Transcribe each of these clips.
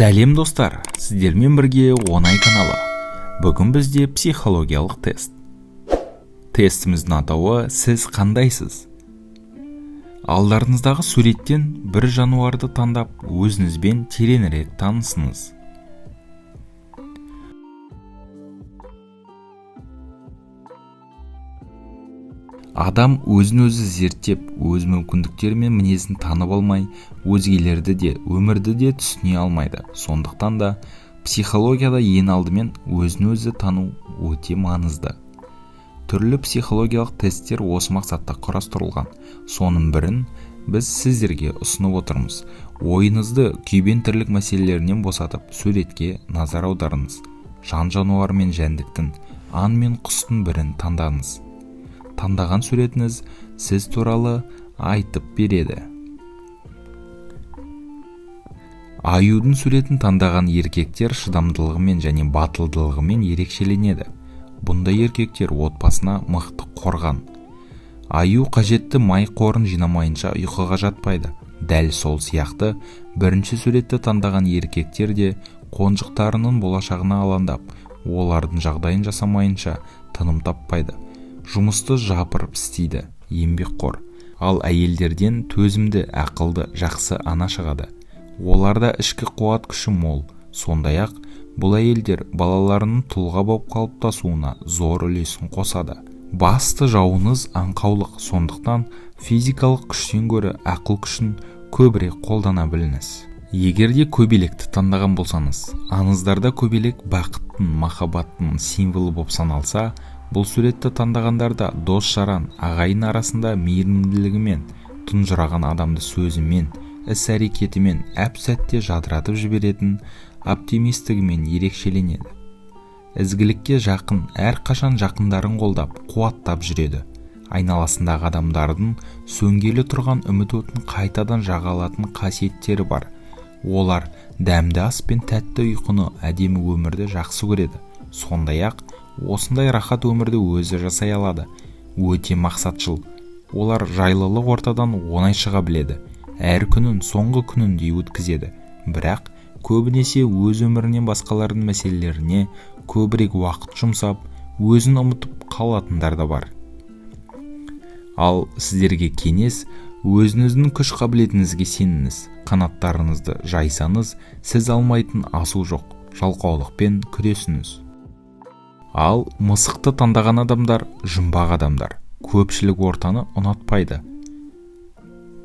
Сәлем, достар! Сіздермен бірге Оңай каналы. Бүгін бізде психологиялық тест. Тестіміздің атауы «Сіз қандайсыз?». Алдарыңыздағы суреттен бір жануарды таңдап, өзіңізбен тереңірек танысыңыз. Адам өзін-өзі зерттеп, өз мүмкіндіктері мен мінезін танып алмай, өзгелерді де, өмірді де түсіне алмайды. Сондықтан да психологияда ең алдымен өзін-өзі тану өте маңызды. Түрлі психологиялық тесттер осы мақсатта құрастырылған. Соның бірін біз сіздерге ұсынып отырмыз. Ойыңызды күйбең тірлік мәселелерінен босатып, суретке назар аударыңыз. Жан-жануар мен жәндіктің, аң мен құстың бірін таңдаңыз. Таңдаған суретіңіз сіз туралы айтып береді. Аюдың суретін таңдаған еркектер шыдамдылығымен және батылдылығымен ерекшеленеді. Бұндай еркектер отбасына мықты қорған. Аю қажетті май қорын жинамайынша ұйқыға жатпайды. Дәл сол сияқты бірінші суретті таңдаған еркектер де қонжықтарының болашағына алаңдап, олардың жағдайын жасамайынша тыным таппайды. Жұмысты жапырып істейді, еңбекқор. Ал әйелдерден төзімді, ақылды, жақсы ана шығады. Оларда ішкі қуат күші мол. Сондай-ақ бұл әйелдер балаларының тұлға болып қалыптасуына зор үлесін қосады. Басты жауыңыз аңқаулық, сондықтан физикалық күштен гөрі ақыл күшін көбірек қолдана біліңіз. Егер де көбелекті таңдаған болсаңыз, аңыздарда көбелек бақыттың, махаббаттың символы болып саналса, бұл суретті таңдағандарда дос-жаран, ағайын арасында мейірімділігімен, тұнжыраған адамды сөзімен, іс-әрекетімен әп-сәтте жадыратып жіберетін оптимистігімен ерекшеленеді. Ізгілікке жақын, әрқашан жақындарын қолдап, қуаттап жүреді. Айналасындағы адамдардың сөнгелі тұрған үміт отын қайтадан жаға алатын қасиеттері бар. Олар дәмді ас пен тәтті ұйқыны, әдемі өмірді жақсы көреді. Сондай-ақ осындай рахат өмірді өзі жасай алады. Өте мақсатшыл. Олар жайлылық ортадан оңай шыға біледі. Әр күнін соңғы күніндей өткізеді. Бірақ көбінесе өз өмірінен басқалардың мәселелеріне көбірек уақыт жұмсап, өзін ұмытып қалатындар да бар. Ал сіздерге кеңес: өзіңіздің күш қабілетіңізге сеніңіз. Қанаттарыңызды жайсаңыз, сіз алмайтын асу жоқ. Жалқаулықпен күресіңіз. Ал мысықты таңдаған адамдар жұмбақ адамдар. Көпшілік ортаны ұнатпайды.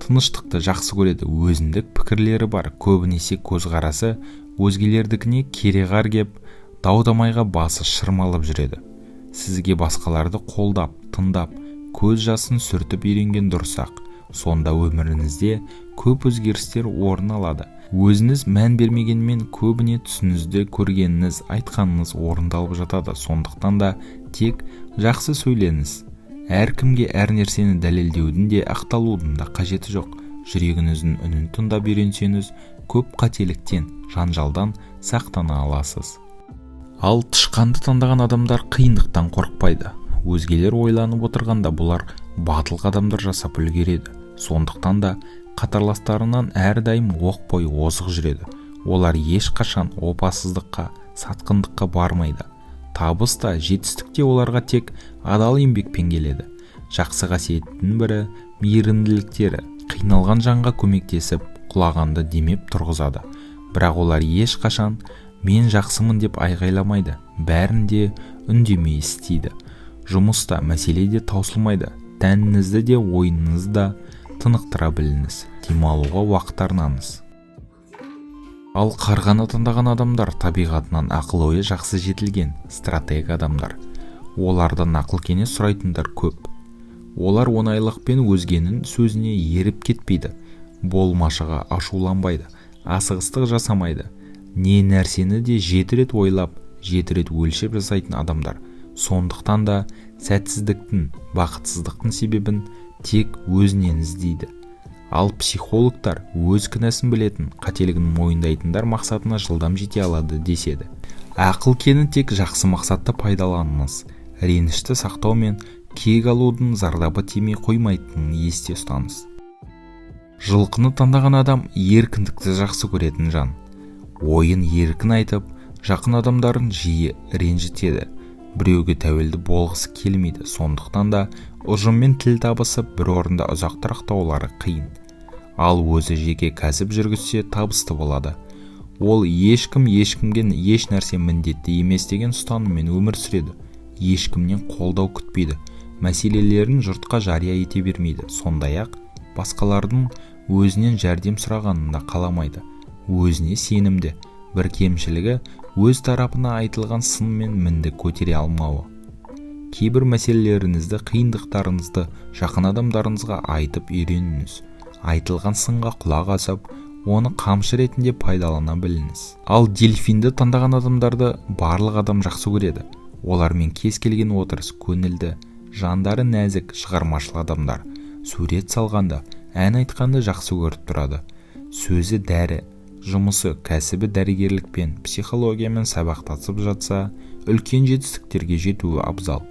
Тыныштықты жақсы көреді, өзіндік пікірлері бар. Көбінесе көзқарасы өзгелердікіне кереғар кеп, дау-дамайға басы шырмалып жүреді. Сізге басқаларды қолдап, тыңдап, көз жасын сүртіп үйренген дұрыс-ақ. Сонда өміріңізде көп өзгерістер орын алады. Өзіңіз мән бермегенмен көбіне түсіңізде көргеніңіз, айтқаныңыз орындалып жатады. Сондықтан да тек жақсы сөйлеңіз. Әркімге әр нәрсені дәлелдеудің де, ақталудың да қажеті жоқ. Жүрегіңіздің үнін тыңдап үйренсеңіз, көп қателіктен, жанжалдан сақтана аласыз. Ал тышқанды таңдаған адамдар қиындықтан қорықпайды. Өзгелер ойланып отырғанда бұлар батыл қадамдар жасап үлгереді. Сондықтан да қатарластарынан әрдайым оқ бойы озық жүреді. Олар ешқашан опасыздыққа, сатқындыққа бармайды. Табыс та, жетістік те оларға тек адал еңбекпен келеді. Жақсы қасиеттің бірі мейірімділіктері. Қиналған жанға көмектесіп, құлағанды демеп тұрғызады. Бірақ олар ешқашан мен жақсымын деп айғайламайды. Бәрін де үндемей істейді. Жұмыста мәселе де таусылмайды. Тәніңізді де, ойыңызды да тынықтыра біліңіз. Демалуға уақыт арнаңыз. Ал қарғаны таңдаған адамдар табиғатынан ақыл ойы жақсы жетілген стратег адамдар. Олардан ақыл кеңес сұрайтындар көп. Олар оңайлықпен өзгенің сөзіне еріп кетпейді, болмашыға ашуланбайды, асығыстық жасамайды. Не нәрсені де 7 рет ойлап, 7 рет өлшеп жасайтын адамдар. Сондықтан да сәтсіздіктің, бақытсыздықтың себебін тек өзінен іздейді. Ал психологтар өз кінәсін білетін, қателігін мойындайтындар мақсатына жылдам жете алады деседі. Ақыл кені тек жақсы мақсатта пайдаланыңыз. Ренішті сақтау мен кек алудың зардабы тимей қоймайтынын есте ұстаңыз. Жылқыны таңдаған адам еркіндікті жақсы көретін жан. Ойын еркін айтып, жақын адамдарын жиі ренжітеді. Біреуге тәуелді болғысы келмейді, сондықтан да ұжыммен тіл табысып, бір орында ұзақ тұрақтаулары қиын. Ал өзі жеке кәсіп жүргізсе, табысты болады. Ол ешкім ешкімге еш нәрсе міндетті емес деген ұстаныммен өмір сүреді. Ешкімнен қолдау күтпейді, мәселелерін жұртқа жария ете бермейді. Сондай-ақ басқалардың өзінен жәрдем сұрағанын да қаламайды. Өзіне сенімді. Бір кемшілігі – өз тарапына айтылған сын мен мінді көтере алмауы. Кейбір мәселелеріңізді, қиындықтарыңызды жақын адамдарыңызға айтып үйреніңіз. Айтылған сынға құлақ асып, оны қамшы ретінде пайдалана біліңіз. Ал дельфинді таңдаған адамдарды барлық адам жақсы көреді. Олармен кез келген отырыс көңілді, жандары нәзік, шығармашыл адамдар. Сурет салғанды, ән айтқанды жақсы көріп тұрады. Сөзі дәрі. Жұмысы, кәсібі дәрігерлікпен, психологиямен сабақтасып жатса, үлкен жетістіктерге жетуі абзал.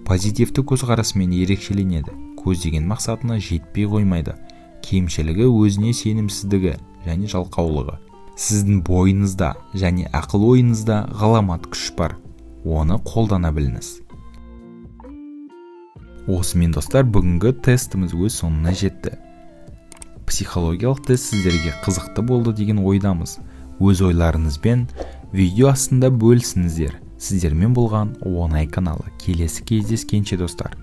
Позитивті көзқарасымен ерекшеленеді, көздеген мақсатына жетпей қоймайды. Кемшілігі – өзіне сенімсіздігі және жалқаулығы. Сіздің бойыңызда және ақыл ойыңызда ғаламат күш бар, оны қолдана біліңіз. Осымен, достар, бүгінгі тестіміз өз соңына жетті. Психологиялық тест сіздерге қызықты болды деген ойдамыз. Өз ойларыңызбен видео астында бөлісіңіздер. Сіздермен болған Оңай каналы. Келесі кездескенше, достар!